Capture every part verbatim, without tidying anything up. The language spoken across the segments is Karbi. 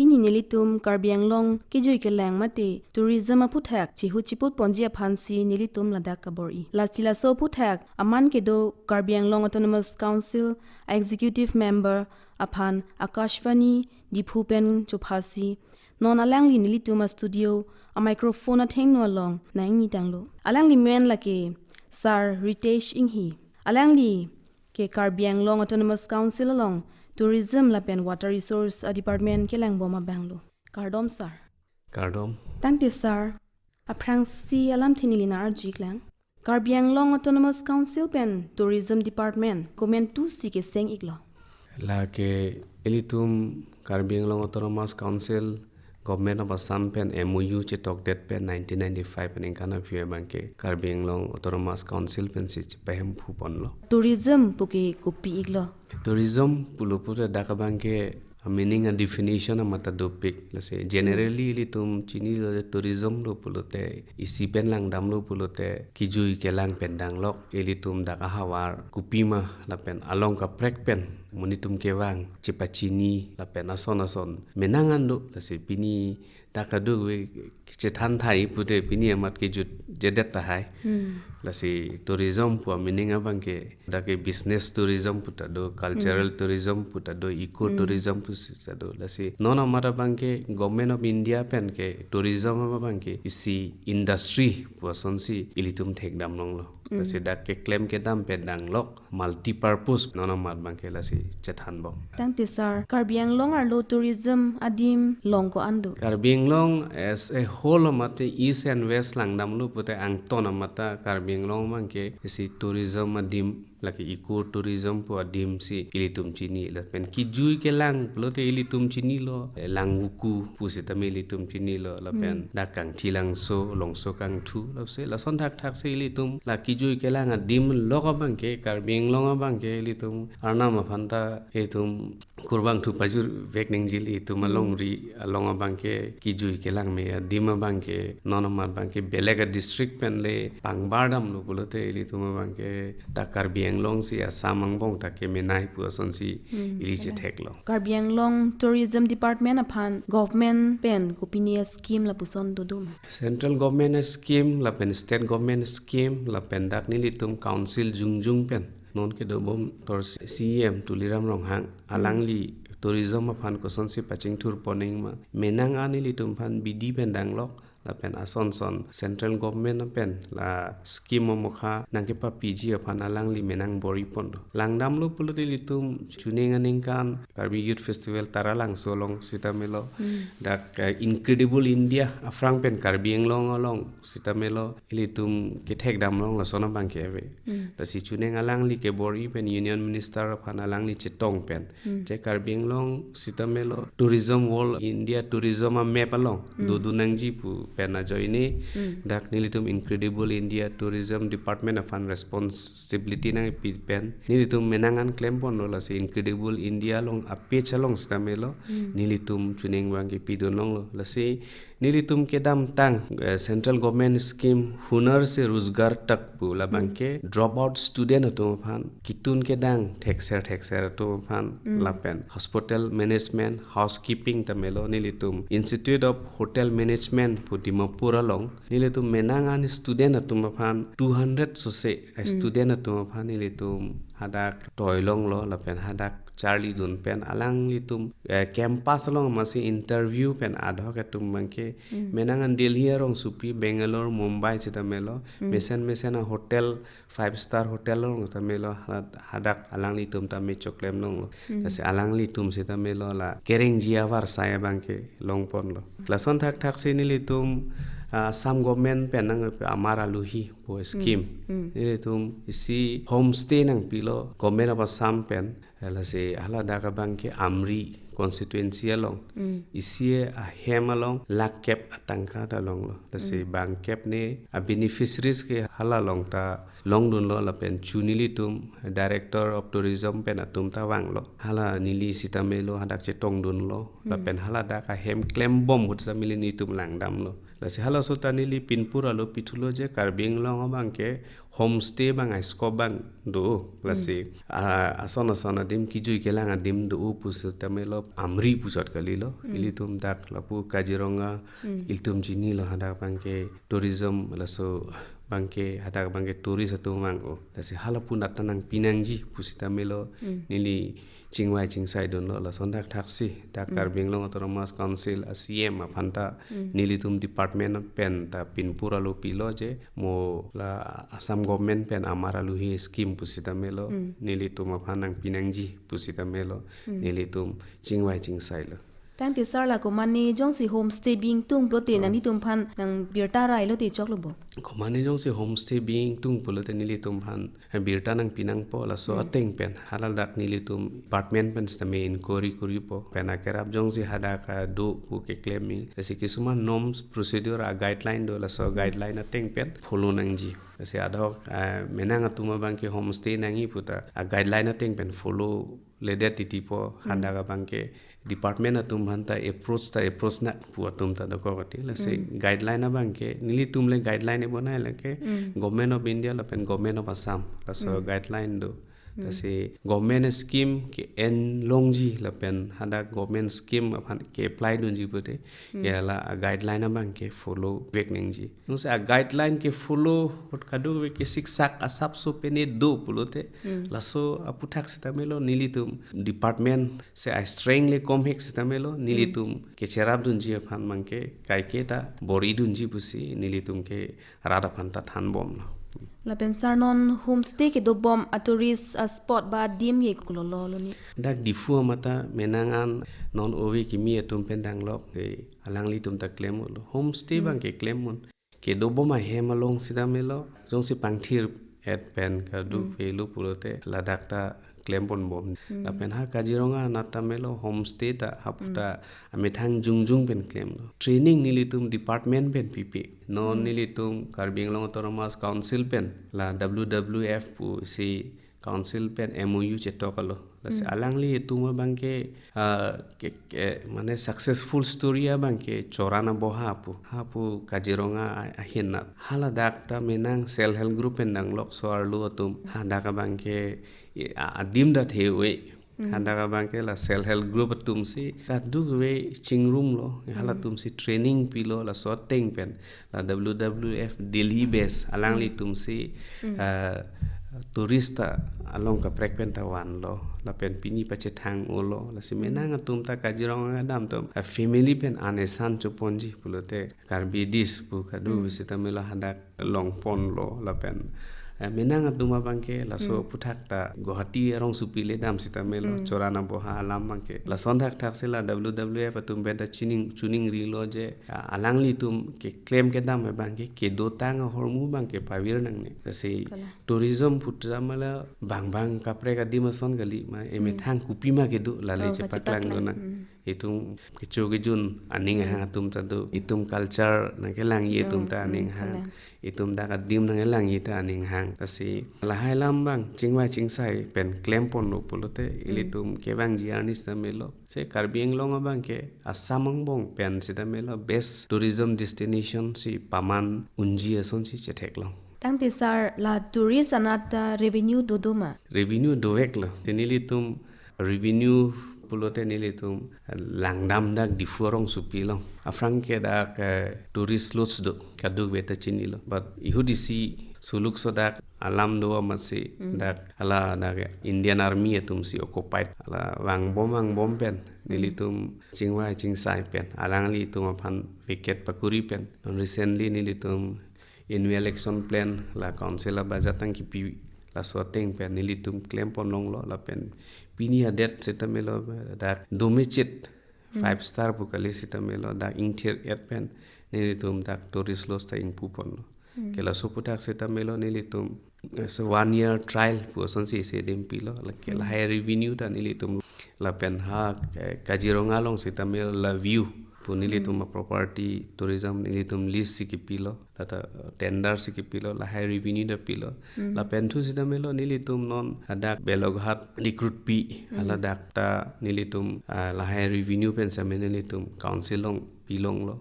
Pini nelitum Karbi Anglong kejui kelang mate tourism aphuthak chihu chiput ponji aphansi nelitum ladak kabor-i. Lasi laso aphuthak aman kedo Karbi Anglong Autonomous Council Executive Member aphan Akashvani Diphu pen chophasi non alangli nelitum a-studio a-microphone athengno along nang-ingni tanglo. Alangli men lake Sir Ritesh Enghi. Alangli ke Karbi Anglong Autonomous Council along Tourism lapen Water Resource a-Department kelangbom abanglo. Kardom, sir. Kardom. Tangte, sir, aphrangsi alamthe neli nang-arju-iklang. Karbi Anglong Autonomous Council pen Tourism Department komantusi keseng-iklo? Lake ilitum Karbi Anglong Autonomous Council, Government of Assam pen M O U chetokdet pen nineteen ninety-five aningkan aphi abangke Karbi Anglong Autonomous Council pensi chepahemphu ponlo. Tourism puke kopi-iklo? Tourism pulo pute dak abangke a-meaning a-definition amat ta dopik. Lasi generally ilitum chinilo je tourism lo pulote, isi pen langdamlo pulote, kejui kelang pen danglok, ilitum dak ahavar kopima lapen along kaprek pen monit atum kevang chepachini lapen ason ason menang an do. Lasi pini dak kadokave kechethan thai pute pini amat kejut jedet tahai. Hmm. Lasi tourism pu a-meaning abangke dak ke business tourism pu ta do, cultural tourism pu ta do, eco tourism pu si ta do. Lasi non amat abangke Government of India pen ke tourism abangke isi industry pu asonsi ilitum thekdam longlo. Lasi dak keklem kedam pen danglok multi-purpose non amat abangke lasi chethanbom. Tangte, sir, Karbi Anglong arlo tourism adim long ko-an do? Karbi Anglong as a whole mate East and West langdamlo pute angton amat ta Karbi Anglong abangke isi tourism adim, lake eco tourism pu adimsi ilitum chini lapen kejui kelang pulote ilitum chinilo, eh, Langvoku pusitame ilitum chinilo lapen dak Kangthilangso, Longso Kangthu, lasi lason thakthaksi ilitum la kejui kelang adim lok abangke, Karbi Anglong abangke ilitum Arnam aphan ta ilitum kurvangthu pajirvek nangji, ilitum alongri along abangke kejui kelang me adim abangke non amat abangke belek a-district pen le pangbardamlo pulote ilitum abangke dak Karbi Anglong si Assam angbong ta kemenei pu asonsi ili chetheklo. Karbi Anglong Tourism Department aphan government pen kopine a-scheme lapuson dodo ma? Central government a-scheme lapen state government scheme lapen dak nelitum council jongjung pen non kedobom tor C E M Tuliram Ronghang alangli tourism aphan kosonsi pachingthur pon-ik ma, menang an ilitum aphan bidi pen danglok lapen ason son central government pen la scheme amokha nangkepapiji aphan alangli menang bor-i pon do. Langdamlo pulote ilitum chuning aningkan Karbi Youth Festival Taralangso along sitamelo, dak, eh, Incredible India aphrang pen Karbi Anglong along sitamelo ilitum kethekdam long lason abangke ave. Lasi chuning alangli kebor-i pen Union Minister aphan alangli chetong pen je Karbi Anglong sitamelo tourism world India tourism a-map along dodun nangji pu pen ajoine dak nelitum Incredible India Tourism Department aphan responsibility nangpi pen nelitum menang an klem ponlo. Lasi Incredible India along a-page along sitamelo nelitum chuning abangke pidun longlo. Lasi nelitum kedamtang, eh, central government scheme Hunar Se Rozgar Tak pu labangke drop out student atum aphan, kitun kedang thekser thekser atum aphan lapen hospital management, housekeeping tamelo nelitum Institute of Hotel Management pu Dimapur along nelitum menang an student atum aphan two hundred sose, eh, student atum aphan nelitum hadak toi longlo lapen hadak charlidun pen alanglitum, eh, campus along masi interview pen adhok atum abangke menang an Delhi arongsopi, Bangalore, Mumbai sitamelo mesen mesen a-hotel, five star hotel along sitamelo ha-, hadak alanglitum tame choklem longlo. Lasi alanglitum sitamelo la kerengji avarsai abangke long ponlo. Lason thakthaksi nelitum, ah, Assam government pen nangpi Amar Alohi pu scheme. Nelitum isi homestay nangpilo Government of Assam pen. Lasi haladak abangke Amri constituency along isi ahem along lakh kep atangka ta longlo. Lasi bangkep ne a-beneficiaries ke hala along ta longdunlo lapen chu nelitum Director of Tourism pen atum ta vanglo. Hala neli sitamelo hadak chetongdunlo lapen haladak ahem klembom ahut sitame nelitum langdamlo. Lasi halaso ta neli pinpur alo pithulo je Karbi Anglong abangke homestay abang a-scope abang do, lasi, ah, ason ason adim kijui kelang adim do pusitame lo, Amri puchot kalilo. Ilitum dak lapu Kaziranga, ilitum chinilo hadak abangke tourism, laso abangke hadak abangke tourist atum vang-o. Lasi halapu nat ta nangpi nangji pusitame lo, neli chingvai chingsai dunlo, lason dak thaksi, dak Karbi Anglong Autonomous Council a C M aphan ta nelitum department pen ta pinpur alo pilo je, mo la Assam government pen amar aluhi scheme pusitame lo, nelitum aphan nangpi nangji pusitame lo, nelitum chingvai chingsai lo. Tangte sir, la komane jongsi homestay bingtung pulote nanglitum aphan nangbirta rai lote choklo bo? Komane jongsi homestay bingtung pulote nelitum aphan birta nangpi nangpo, laso ateng pen hala dak nelitum department pen sitame inquiry koripo, pen akerap jongsi hadak, ah, do pu keklem-i, lasi kisuman norms, procedure, a guideline do, laso guideline ateng pen follow nangji. Lasi ad hoc, ah, menang atum abangke homestay nangji puta a guideline ateng pen follow ledet titipo, hadak abangke department atum aphan ta approach ta approach nang pu atum ta dokok ati. Lasi guideline abangke nelitum le guideline ebonai lake Government of India lapen Government of Assam, laso guideline do. Lasi government scheme ke-en longji lapen hadak government scheme aphan ke-apply dunji pute, ke hala a guideline abangke follow vek nangji. Nungse a guideline ke-follow ahut kadokave kesiksak asapso pene do pulote, laso aputhak sitame lo nelitum department si a strength le komhek sitame lo, nelitum kecherap dunji aphan abangke kaike ta bor-i dunji pusi nelitum ke rat aphan ta thanbomlo. Lapen sir, non homestay kedobom a tourist a spot ba adim ke kololo lo ni? Dak Diphu amat ta menang an non ove kimi atum pen danglok, te alanglitum ta klem-olo. Homestay abangke klem-un. Kedobom ahem along sitame lo, jongsi pangthir-et pen kadokave lo pulote ladak ta klemponbom. Lapen ha Kaziranga anat tame lo homestay ta hapu ta amethang jongjong pen klemlo. Training nelitum department pen pipe. Non nelitum Karbi Anglong Autonomous Council pen la W W F pusi council pen M O U chetok alo. Lasi alangli atum abangke, ah, ke, ke, mane successful story abangke Choran Aboha pu, hapu Kaziranga a-, ahin nat. Haladak ta menang self help group pen danglok so-arlo atum, hadak abangke, e, a-, adim ta the-ove. Hadak abangke la self help group atum si kadokave chingrumlo, halatum si training pilo, laso ateng pen la W W F Delhi base alanglitum si, ah, tourist ta along kaprek pen ta vanlo, lapen pini pachethang-olo, lasi menang atum ta Kaziranga dam atum, ah, family pen anesan choponji pulote Karbi dish pu kadokave sitame lo hadak longponlo, lapen, eh, menang atum abangke laso aputhak ta Guwahati arongsopi le dam sitame lo, Choran Aboha alam abangke. Lason thakthak si la W W F atum pen ta chining, chiningrilo je, ah, alanglitum keklem kedam abangke kedotang ahormu abangke pavir nangne. Lasi tourism pu tame la bang bang kaprek adim ason kali ma, emethang kopima kedo lale chepaklang dona. Itum kecho kejun aning hang atum ta do, itum culture nangkelangji atum ta aning hang, itum dak adim nangkelangji ta aning hang. Lasi lahai alam abang chingvai chingsai pen klemponlo pulote ilitum kevangji arni sitame lo, se Karbi Anglong abangke Assam angbong pen sitame lo best tourism destination si paman unji asonsi chetheklong. Tangte sir, la tourist anat ta revenue dodo ma? Revenue doveklo. Te nelitum revenue pulote nelitum langdam dak Diphu arongsopi along. Aphrang ke dak, eh, tourist lodge do, kadokave ta chinilo. But ihut isi suluk so dak alam do amatsi dak hala dak Indian Army atum si occupied. Hala vangbom vangbom pen nelitum chingvai chingsai pen alanglitum aphan vacate pakuri pen. Non recently nelitum annual action plan la council a budget tang kipi, laso ateng pen nelitum klemponlonglo, lapen pini adet sitame lo dak domechit five star pu kali sitame lo dak ingthir-et pen nelitum dak tourist lodge ta ingpuponlo. Ke laso aputhak sitame lo nelitum, eh, so one year trial pu asonsi isi adim pilo, la ke lahai revenue ta nelitum lapen ha, eh, Kaziranga along sitame la view pu nelitum a property tourism nelitum lease si kipilo, lata tender si kipilo, lahai revenue ta pilo. Lapen thu sitame lo nelitum non hadak Balaghat Dikrutpi, haladak ta nelitum, ah, lahai revenue pen sitame nelitum council along pilonglo.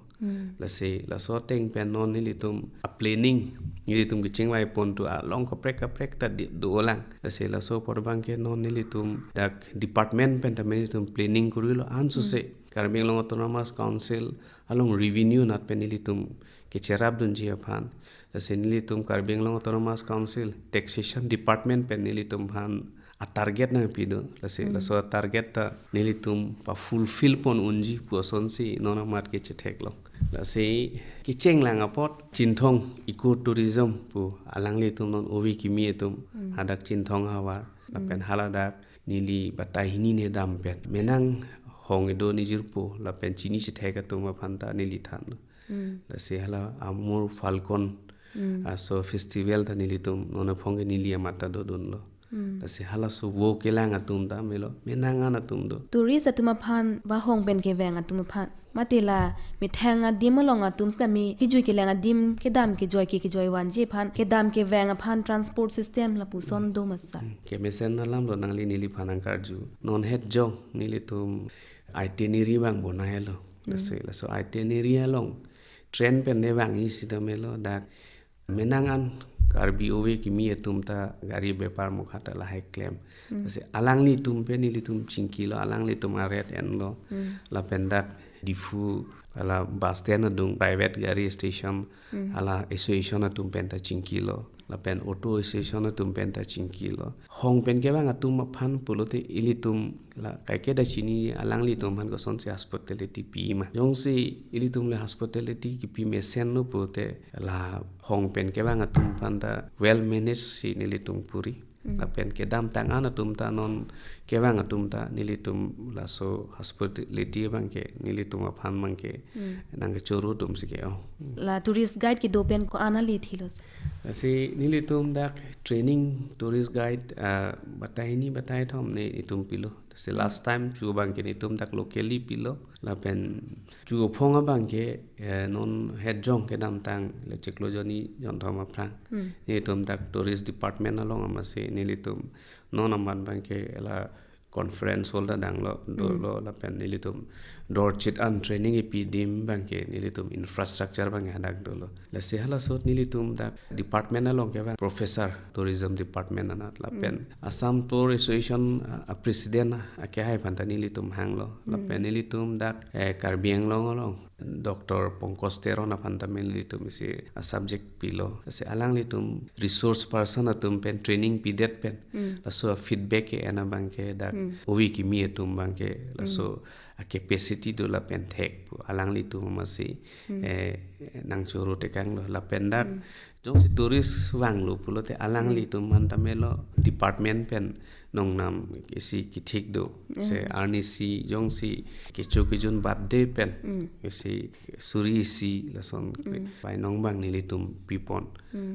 Lasi laso ateng pen non nelitum a planning nelitum kechingvai pon tu along kaprek kaprek ta di- dolang. Lasi laso apor abangke non nelitum dak department pen ta nelitum planning kurilo ansose Karbi Anglong Autonomous Council along revenue anat pen nelitum kecherapdunji aphan. Lasi nelitum Karbi Anglong Autonomous Council Taxation Department pen nelitum aphan a-target nangpido. Lasi laso a-target ta nelitum pa-fulfill pon unji pu asonsi non amat kechetheklong. Lasi kechenglang apot Chinthong Eco Tourism pu alanglitum non ove kimi atum hadak Chinthong ahavar lapen haladak neli batai hini ne dam pen menang hong edo nejirpo lapen chini chethek atum aphan ta neli thanlo. Lasi hala Amur Falcon aso festival ta nelitum non aphong ke neli amat ta dodunlo. Lasi halaso vo kelang atum ta melo menang an atum do. Tourist atum aphan ba hong pen kevang atum aphan, mate la methang adim along atum sitame kejui kelang adim kedam kejoi ke kejoi vanji aphan kedam kevang aphan transport system lapuson do ma sir? Hmm, kemesen alam do nangli neliphan nangkarju. Non het jong nelitum itinerary abang bonailo. Lasi laso itinerary along train pen ne vangji sitame lo dak menang an Karbi ove kimi atum ta gari bepar mokha ta lahai klem. Lasi alanglitum pen nelitum chingkilo, alanglitum a-rate enlo. Lapen dak Diphu hala bus stand adung private gari station hala association atum pen ta chingkilo. Lapen auto association atum pen ta chingkilo. Hong pen kevang atum aphan pulote ilitum la kaike ta chini alanglitum aphan kosonsi hospitality pima. Jongsi ilitum le hospitality kipi mesenlo pulote la hong pen kevang atum aphan ta well managed si nelitum puri. Lapen kedamtang an atum ta non kevang atum ta nelitum laso hospitality abangke nelitum aphan abangke nangkechoro atum si ke-o. La tourist guide kedo pen ko-an ale thilo sir? Lasi nelitum dak training tourist guide, ah, batai hini batai thom nelitum pilo. Lasi last time chu abangke nelitum dak locally pilo. Lapen chu aphong abangke, eh, non het jong kedamtang le chiklo jonni jonthom aphrang nelitum dak tourist department along amatsi nelitum non amat abangke la conference hall ta danglo dolo lapen nelitum dorchit an training ipi adim abangke nelitum infrastructure abangke hadak dolo. Lasi halaso nelitum dak department along kevang professor tourism department anat lapen Assam Tour Association, ah, a-president, ah, akehai aphan ta nelitum hanglo. Lapen nelitum dak, eh, Karbi Anglong along Doctor Pankaj Teron aphan ta nelitum isi a-subject pilo. Lasi alanglitum resource person atum pen training pidet pen laso feedback ke-en abangke dak ove kimi atum abangke laso a-capacity do lapen thek pu alanglitum amatsi, eh, nangchoro tekanglo lapen dak jongsi tourist vanglo pulote alanglitum aphan ta melo department pen nongnam isi kethik do. Se arnisi jongsi kecho kejun birthday pen isi suri isi lason pai nongbang nelitum pipon.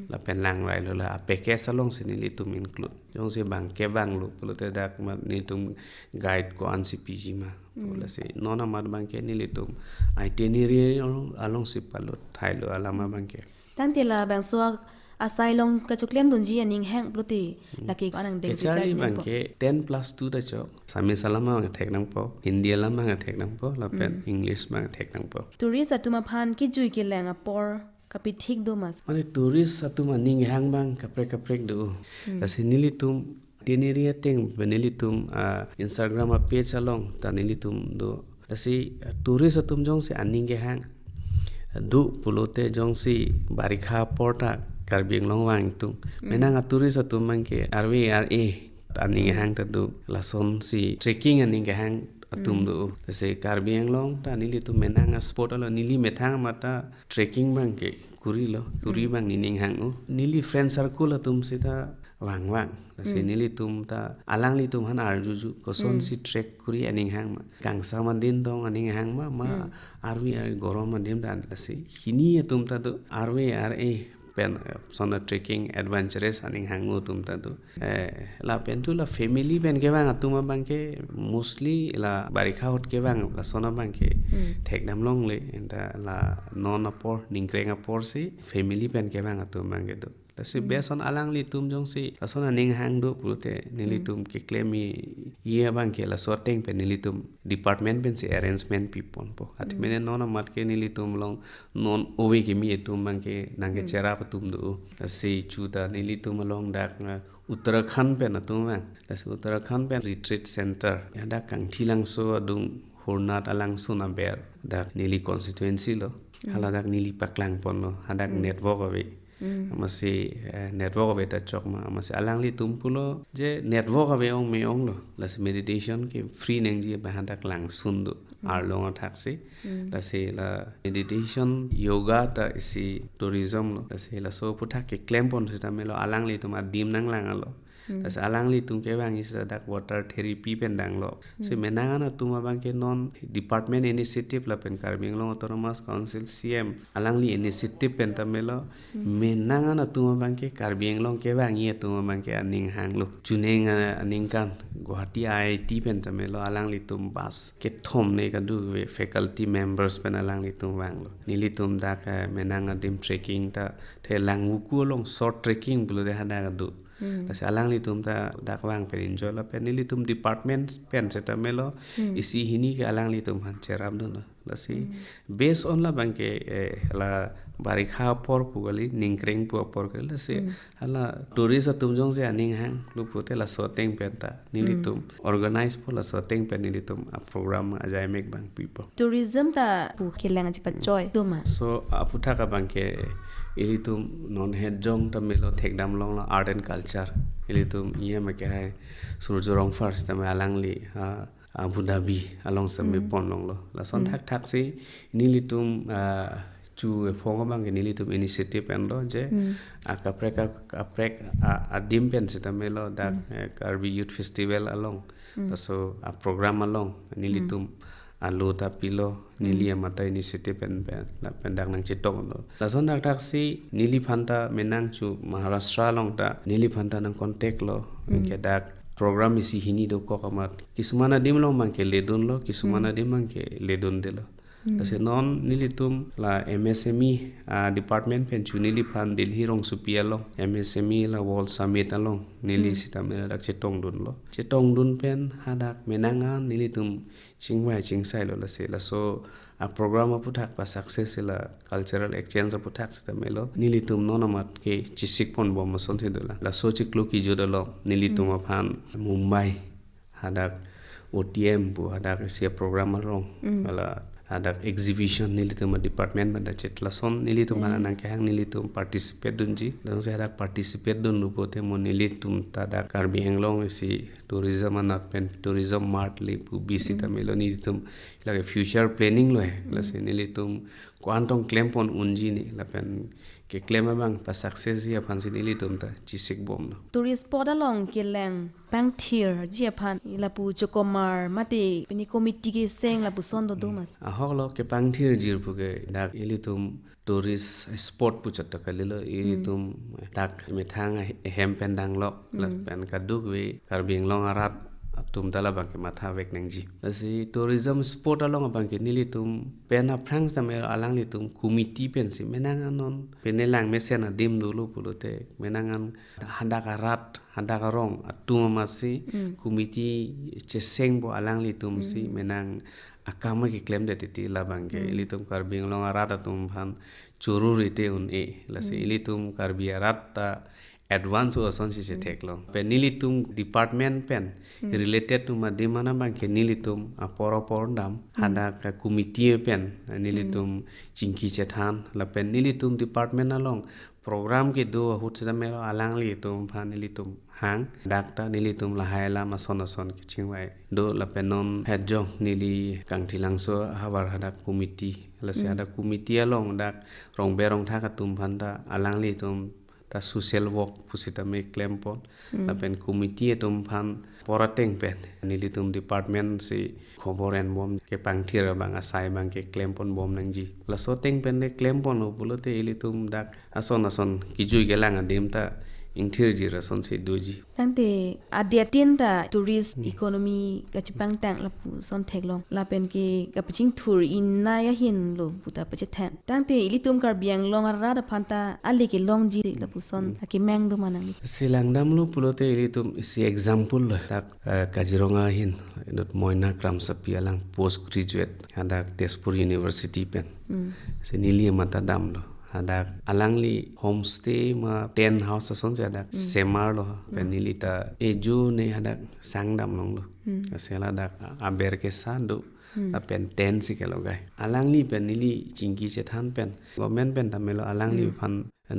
Lapen langrailo la a-package alongsi nelitum include. Jongsi bang kevanglo pulote dak ma nelitum guide ko-ansi piji ma. Lasi non amat abangke nelitum itinerary along, alongsi palut thailo alam abangke. Tangte labangso asai along kachoklemdunji aning hang pulote lake ko-an angdeng kecharli abangke ten plus two ta chok. Assamese alam abang thek nangpo, Hindi alam abang thek nangpo, lapen English abang thek nangpo. Tourist atum aphan kejui kelang apor kapithik do ma sir? Mane tourist atum aning hang abang kaprek kaprek do. Lasi nelitum itinerary ateng pen nelitum, ah, Instagram a-page along ta nelitum do. Lasi, ah, tourist atum jongsi aning kehang do pulote jongsi barikha apor ta Karbi Anglong vangtung. Menang a-tourist atum abangke arve ar-e aning kehang ta do. Lasonsi trekking aning kehang atum do. Lasi Karbi Anglong ta nelitum menang a-spot alo neli methang amat ta trekking abangke kurilo, kuri abang nening hang-o. Neli friend circle atum sita vangvang. Lasi nelitum ta alanglitum aphan arjuju kosonsi trek kuri aning hang ma. Kangsam adim tong aning hang ma, ma arve ar gorom adim dan lasi. Hini atum ta do arve ar-e pen, eh, sona trekking adventurous aning hang-o atum ta do. Eh, lapen tu la family pen kevang atum abangke mostly la barikha ahut kevang lason abangke thekdam longle, enta la non apor ningkreng aporsi family pen kevang atum abangke do. Lasi based on alanglitum jongsi lason aning hang do pulote nelitum keklem-i abangke laso ateng pen nelitum department pensi arrangement piponpo. Atmene non amat ke nelitum along non ove kimi atum abangke nangkecherap atum do. Lasi chuta nelitum along dak, eh, Uttarakhand pen atum abang. Lasi Uttarakhand pen retreat center. Ya dak Kangthilangso adung Hornat alangsun aber. Dak neli constituency lo. Hala dak neli paklangponlo. Hadak network ave. Amatsi, eh, network ave ta chok ma. Amatsi alanglitum pulo je network ave ong me-onglo. Lasi meditation ke free nangji ba hadak langsun do. Arlong athaksi. Lasi la meditation yoga ta isi tourism lo. Lasi laso aputhak keklempon sitame lo alanglitum adim nanglanglo. Lasi alanglitum kevang isi dak water therapy pen danglo. Si menang an atum abangke non department initiative lapen Karbi Anglong Autonomous Council C M alangli initiative pen tame lo. Menang an atum abangke Karbi Anglong kevang-i atum abangke aning hanglo. Chuning, ah, aningkan Guwahati I I T pen tame lo alanglitum bus kethom ne kadokave faculty members pen alanglitum vanglo. Nelitum dak, eh, menang adim trekking ta the Langvoku along short trekking pulote hadak do. Lasi alanglitum ta dak vang pen enjoy lapen nelitum department pen sitame lo isi hini ke alanglitum aphan cherapdunlo. Lasi based on labangke, eh, la barikha apor pu kali, ningkreng pu apor kali, lasi hala tourist atum jongsi aning hanglo pulote laso ateng pen ta nelitum organize po, laso ateng pen nelitum aprogram ajaimek abang pipo. Tourism ta pu kelang chepachoi do ma? So aputhak abangke ilitum non hetjong tame lo thekdam longlo art and culture. Ilitum iyam ke hai Surjya Rongphar sitame alangli, ah, Abu Dhabi along sitame pon longlo. Lason thakthaksi nelitum, ah, chu ephong abangke nelitum initiative enlo je akaprek ak-, akaprek, ah, adim pen sitame lo dak, eh, Karbi Youth Festival along. Laso aprogram along nelitum alo ta pilo, neli amat ta initiative pen pen lapen dak nangchetonglo. Lason thakthaksi neliphan ta menang chu Maharashtra along ta neliphan ta nang contact lo. Ke dak program isi hini dokok amat. Kisuman adim along abangke ledunlo, kisuman adim abangke ledundelo. Lasi non nelitum la M S M E, ah, department pen chu neliphan Delhi rongsopi along M S M E la World Summit along neli sitame dak chetongdunlo. Chetongdun pen hadak menang an nelitum chingvai chingsailo. Lasi laso aprogram aputhak pa success la cultural exchange aputhak sitame lo nelitum non amat ke chesikponbom asonsi dolang. Laso chiklo kejut along nelitum aphan Mumbai hadak O T M pu hadak isi aprogram along, hala hadak exhibition nelitum adepartment pen ta chet, lason nelitum aphan nangkehang nelitum participate dunji. Lason si hadak participate dunlo pulote mo nelitum ta dak Karbi Anglong isi tourism anat pen tourism mart le pu bisi tame lo nelitum lake future planning lo he. Lasi nelitum ko-an tong klempon unji ne lapen keklem abang pa success ji aphansi nelitum ta chesikbomlo. Tourist spot along kelang pangthirji aphan lapu chokomar mate pini committee keseng lapuson dodo ma? Ahok lo, kepangthirjir pu ke dak ilitum tourist spot pu chot ta kalilo, ilitum dak methang ahem pen danglo lapen kadokave Karbi Anglong arat atum ta labangke matha vek nangji. Lasi tourism spot along abangke nelitum pen aphrang sitame alanglitum committee pensi menang an non pene langmesen adim dolo pulote menang an hadak arat, hadak arong atum amatsi committee chesengpo, alanglitumsi menang akam keklemdet titi labangke ilitum Karbi Anglong arat atum aphan choro rite un-e. Lasi ilitum Karbi arat ta advance asonsi chetheklong. Pen nelitum department pen related atum adim an abangke nelitum apor apor dam hadak committee pen nelitum chingki chethan lapen nelitum department along program kedo ahut sitame lo alanglitum aphan nelitum hang dak ta nelitum lahai alam ason ason kechingvai do lapen non hetjong neli Kangthilangso ahavar hadak committee, lasi hadak committee along dak rongber rongthak atum aphan ta alanglitum ta social work pusitame klempon. Lapen committee atum aphan apor ateng pen nelitum department si khobor enbom, kepangthir abang asai abangke klemponbom nangji. Laso ateng pen le klemponlo pulote ilitum dak ason ason kejui kelang adim ta ingthirji ra asonsi doji. Tangte adet tin ta tourist economy kachepangtang lapuson theklong. Lapen ke kapachingthur-i nai ahin lo pu ta pachethang. Tangte ilitum Karbi Anglong arat aphan ta ale kelongji lapuson akemang do ma nangli? Si langdamlo pulote ilitum isi example lo. Dak, eh, Kaziranga ahin, inut Moina Kramsapi alang postgraduate, hadak Tezpur University pen. Hmm. Si neli amat ta damlo. Hadak alangli homestay ma tent house asonsi hadak Hmm. semarlo. Pen Hmm. neli ta ejo ne hadak sangdam longlo. Hmm. Lasi ladak aber kesa do. Hmm. Lapen tent si kelogai. Alangli pen neli chingki chethan pen, government pen ta melo alangli Hmm. aphan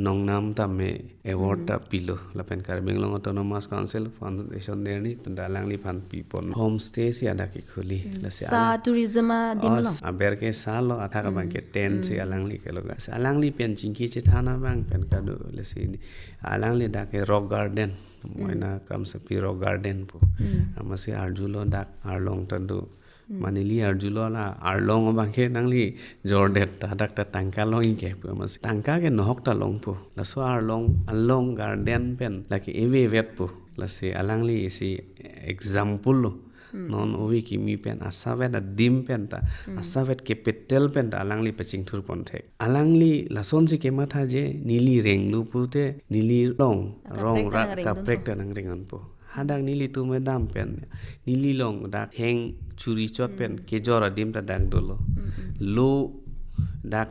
nongnam tame award Hmm. ta pilo. Lapen Karbi Anglong Autonomous Council Foundation Day arni pen ta alangliphan pipon. Homestay si hadak kekhuli. Hmm. Lasi Sa alang tourism adim Oh, lo? Aber kesa lo, athak Hmm. abang ke tent si Hmm. alangli kelogai. Lasi alangli pen chingki chethan abang pen kado, lasi alangli dak ke rock garden, Hmm. Moina Kramsapi rock garden pu. Hmm. Amatsi arjulo dak arlong ta do. Hmm. Mane neli arjulo la arlong abang ke nangli jordet ta, hadak ta tangka longji ke pu, amatsi tangka ke nohok ta longpo. Laso arlong along garden pen lake ave vet po. Lasi alangli isi example lo. Hmm. Non ove kimi pen asavet adim pen ta, Hmm. asavet capital pen ta alangli pachingthur pon thek. Alangli lasonsi kematha je neli renglo pute neli long, Kaprek rong ta ra, nangreng kaprek dunpo. Ta nangreng dunpo. Hadak nelitum edam pen, neli long dak heng churi chot pen Hmm. kejor adim ta dak dolo. Hmm, hmm. Lo dak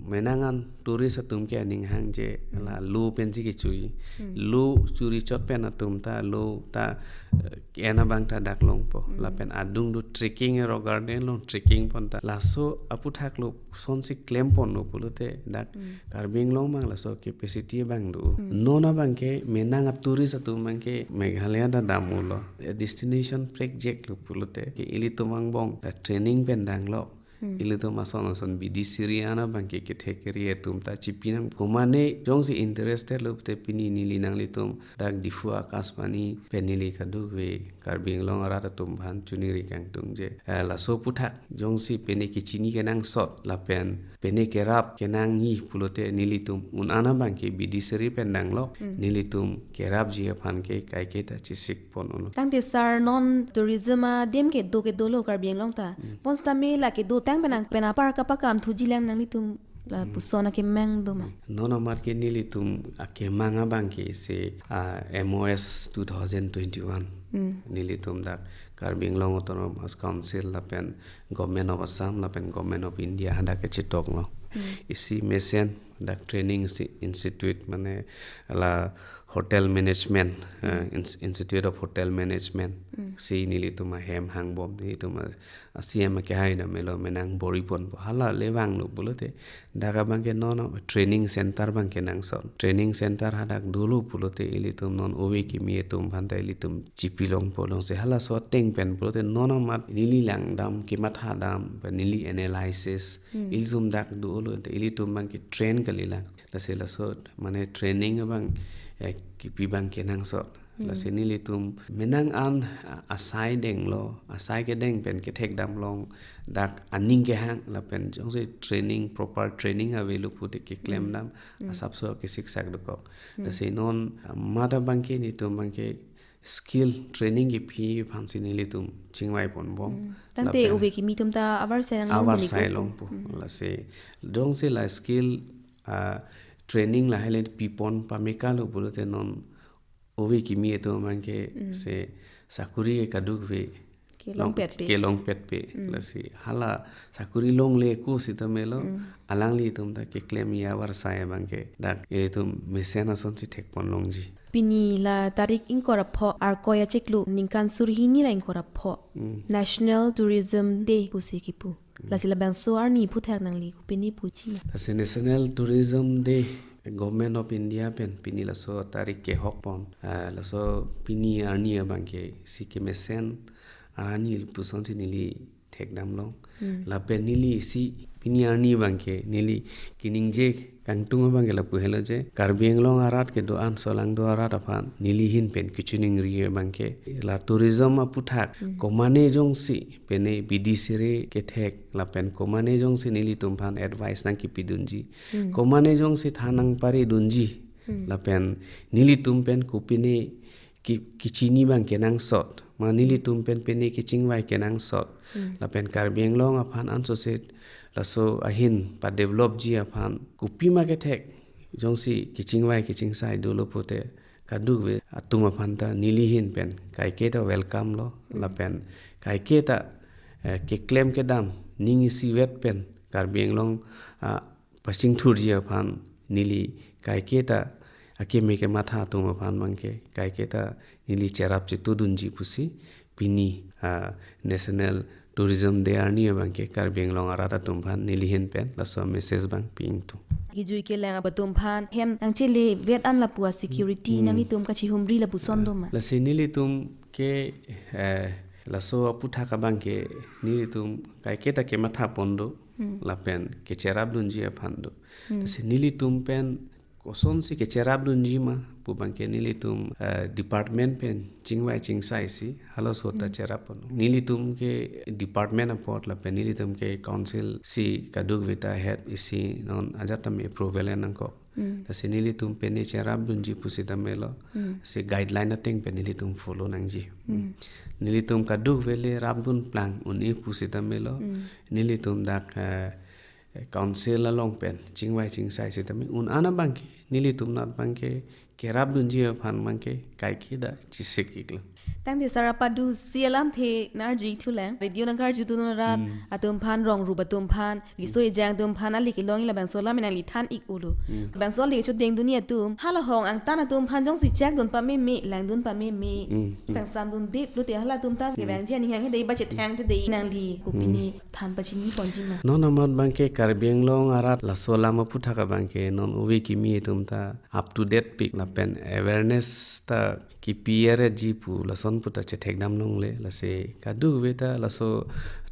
menang an tourist atum ke aning hang je Hmm. la lo pensi kechui. Hmm. Lo churi chot pen atum ta lo ta, eh, en abang ta dak longpo. Hmm. Lapen adung do trekking, rock garden along trekking pon ta. Laso aputhak lo sonsi klem ponlo pulote dak Hmm. Karbi Anglong abang laso capacity abang do. Hmm. Non abang ke menang a tourist atum abang ke Meghalaya ta damlo. Destination project lo pulote ke ilitum angbong ta training pen danglo. Hmm. Ilitum ason ason bidi siri an abang ke kethek keri atum ta chipinang. Komane jongsi interested lo pute pini neli nanglitum dak Diphu Akashvani pen neli kadokave Karbi Anglong arat atum aphan choningri kangtung je, eh, laso aputhak jongsi pine kechini kenangsot lapen pine kerap kenangji pulote nelitum un an abang ke bidi siri pen danglo, Hmm. nelitum kerapji aphan ke kaike ta chesik pon ulo. Tangte sir, non tourism adim kedo kedo lo Karbi Anglong ta. Hmm. Bonsitame la kedotang pen nang pen apar kapakam thuji lang nanglitum lapuson akemang do ma? Hmm. Non amat ke nelitum akemang abang ke isi, ah, M O S two thousand twenty-one. Hmm. Nelitum dak Karbi Anglong Autonomous Council lapen Government of Assam lapen Government of India hadak kechetoklo. Hmm. Isi mesen dak training si-, institute mane la hotel management, eh, Hmm. ins-, Institute of Hotel Management. Hmm. Si nelitum ahem hangbom, nelitum a- a-C M akehai damlo, menang bor-i ponpo. Hala le vanglo pulote dak abang ke non training center abang kenangsot. Training center hadak dolo pulote ilitum non ove kimi atum aphan ta ilitum chipi longpo, longsi halaso ateng pen pulote non amat neli langdam, kematha dam, ba neli analysis, Hmm. ilitum dak dolo te ilitum abang ke train kalilang. Lasi laso mane training abang, eh, kipi abang kenangsot. Hmm. Lasi nelitum menang an, ah, asai denglo, asai kedeng pen kethek dam long, dak aning kehang lapen jongsi training, proper training avelo pute keklem Hmm. dam, Hmm. asapso kesiksak dokok. Hmm. Lasi non, ah, amat abang ke nelitum abang ke skill training kipi aphansi nelitum chingvai ponbom. Hmm. Tangte Lapen ove kimi atum ta avarsai nang long avarsai dali longpo. Hmm. Lasi jongsi la skill, ah, training lahai le pipon pameka lo pulote non ove kimi atum abang ke Hmm. si sakuri ke kadokave kelong long-, petpe. Kelong petpe. Hmm. Lasi hala sakuri longle ko sitame lo, Hmm. alanglitum ta keklemji avarsai abang ke dak ilitum mesen asonsi thek pon longji. Pini la tarik ingkoi ra pho Arkoi achiklo ningkan suri hini ra ingkoi ra pho Hmm. National Tourism Day pusi kipu. Hmm. Lasi labangso arni aphuthak nangli kopine puji ma? Lasi National Tourism Day, Government of India pen pini laso tarik kehok pon, ah, laso pini arni abang ke si kemesen arni pusonsi neli thek dam long. Hmm. Lapen neli si pini arni abang ke neli keningje kangtung abang ke lapu helo je, Karbi Anglong arat kedo-an, solangdo arat aphan neli ahin pen kechiningri abang ke la tourism aphuthak Hmm. komane jongsi pine bidi siri kethek lapen komane jongsi nelitum aphan advice nangkipi dunji, Hmm. komane jongsi than nangpare dunji, Hmm. Lapen nelitum pen kopine ki-, kechini abang kenangsot. Ma nelitum pen pine kechingvai kenangsot. Hmm. Lapen Karbi Anglong aphan ansoset laso ahin padevelopji aphan kopima kethek jongsi kechingvai kechingsai dolo pute kadokave atum aphan ta neli ahin pen kaike ta welcome lo. Hmm. Lapen kaike ta, eh, keklem kedam ning isivet pen Karbi Anglong, ah, pachingthurji aphan neli kaike ta akeme kematha atum aphan abangke kaike ta neli cherap chetudunji pusi pini, ah, National Tourism Day arni abangke Karbi Anglong arat atum aphan neli ahin pen laso message abang pi ingtung. Kejui kelang atum aphan hem nangchelevet an lapu a-security Hmm. nanglitum kachihumri lapuson do ma? Lasi nelitum ke, eh, laso aputhak abangke nelitum kaike ta kematha pon do. Hmm. Lapen kecherapdunji aphan do. Hmm. Lasi nelitum pen kosonsi kecherapdunji ma pu abangke nelitum, eh, department pen chingvai chingsai si halaso ta Hmm. cherap pon. Nelitum ke department apot lapen nelitum ke council si kadokave ta het isi non ajat tame approval nangkok. Hmm. Lasi nelitum pine cherapdunji pusitame lo. Hmm. Si guideline ateng pen nelitum follow nangji. Hmm. Nelitum kadokave le rapdun plang un-e pusitame lo. Hmm. Nelitum dak, eh, council along pen chingvai chingsai sitame un-an abangke nelitum anat abangke kerapdunji aphan abangke kaike ta chesik iklo. Tangte sar apadu si alamthe nang-arju thulang. Radio nangkarjudun arat Hmm. atum aphan, rong rup atum aphan, riso ejang atum aphan, ali kelong ila bangso alam nangli than ik-olo. Hmm. Bangso ali chodengdun atum, hala hong angtan atum aphan jongsi chakdun pameme, langdun pameme, Hmm. Hmm. pangsamdun dip lote halatum ta Hmm. kevangji aning hang hede ba chethang te de nangli kopine Hmm. than pachini ponji ma? Non amat abangke Karbi Anglong arat laso alam aputhak abangke non ove kimi atum ta up to date pik lapen awareness ta kipi arji pu lason pu ta chethekdam longle. Lasi kadokave ta laso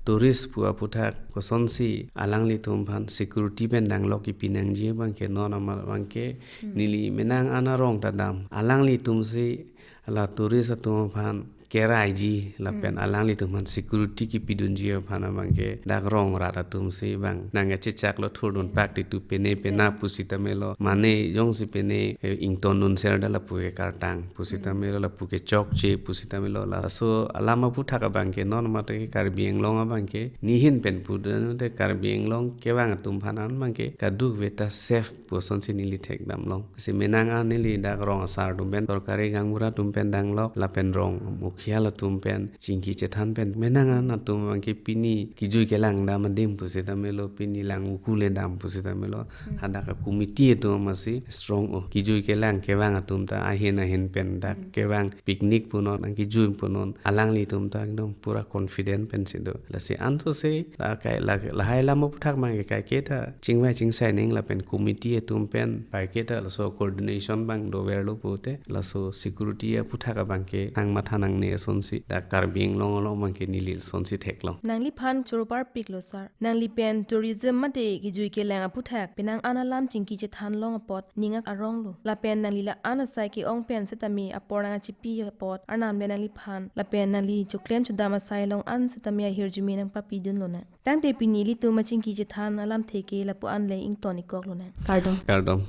tourist pu aputhak kosonsi alanglitum aphan security pen danglok kipi nangji abangke non amat abangke Hmm. neli menang an arong ta dam alanglitum si la tourist atum aphan keraiji lapen Hmm. alanglitum aphan security kipidunji aphan abangke dak rong rat atum si bang nang kachechak lo thurdun pak titu pine pena Sir. pusitame lo mane jongsi pine, eh, ingtondun ser da lapu ke kartang pusitame lo, lapu ke chokche pusitame lo. Laso alam aputhak abangke non mate Karbi Anglong abangke neli ahin pen pudun te Karbi Anglong kevang atum aphan an abangke kadokave ta safe pu asonsi neli thekdam long. Si menang an neli dak rong asar atum pen, sorkari gaonbura atum pen danglok, lapen rong mukhiya atum pen, chingki chethan pen, menang an atum abangke pini kejui kelang dam adim pusitame lo, pini lang uku le dam pusitame lo, Hmm. hadak a-committee atum amatsi strong o. Kejui kelang kevang atum ta ahin ahin pen dak Hmm. kevang picnic punon, nangkejui punon, alanglitum ta ekdom pura confident pensi do. Lasi ansose, la kai, la, lahai alam aputhak abangke kaike ta chingvai chingsai ning lapen committee atum pen kaike ta laso coordination abang doverlo pute laso security aputhak abangke thang matha nangne asonsi dak Karbi Anglong along abangke neli asonsi theklong. Nangliphan choro parpiklo sir. Nangli pen tourism mate kejui kelang aputhak penang an alam chingki chethan long apot ning aronglo. Lapen nangli la-an asai ke-ong pen setame apor nangkachipi apot arnam pen nangliphan lapen nangli choklem chodam asai along an setame ahirjume nangpapidun lonang. Tangte pini ilitum achingki chethan alamthe ke lapu-an le ington-ikkok lonang. Kardom. Kardom.